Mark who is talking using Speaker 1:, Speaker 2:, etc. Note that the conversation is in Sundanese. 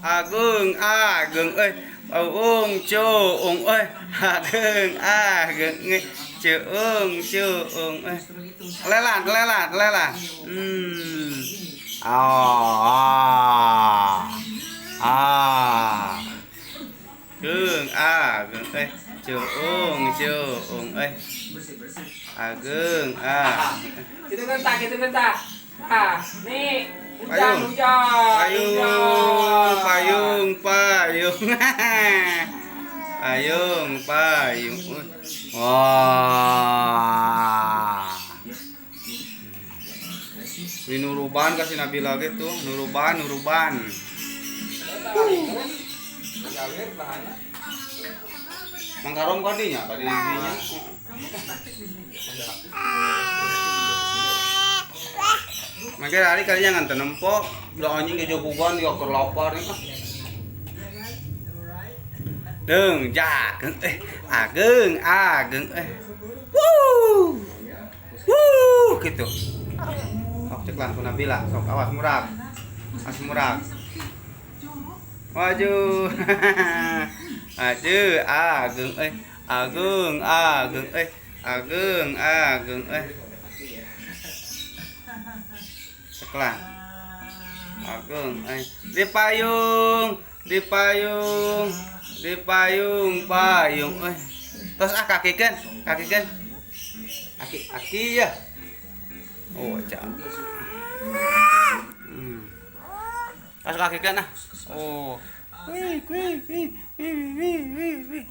Speaker 1: Agung agung euy, uung cuung euy, agung agung euy, cuung cuung euy. Lelan lelan lelan. Ah. Ah. Agung agung euy, cuung cuung euy. Agung ah.
Speaker 2: Gitu kan tak, gitu kan tak. Ah, nih.
Speaker 1: Payung. Payung, payung, payung. Payung, payung. Wah. Ini nuruban kasih Nabila gitu, nuruban, nuruban. Mangkarom kadinya, tadi dinya. Makanya hari kalinya ngan tenempo, udah anjing kejogugan ya keur lapar nih. Deung jageng ageng ageng Wuh. Wuh gitu. Sok cek lah ku Nabila, sok awas murag. Awas murag. Maju. Maju ageng ageng ageng ageng ageng Ceklah. Agung, di payung, di payung, di payung, payung. Terus ah kaki kan, kaki kan. Aki, aki ya. Oh, cak. Terus kaki kan ah. Oh. Wih, wih, wih, wih, wih, wih, wih.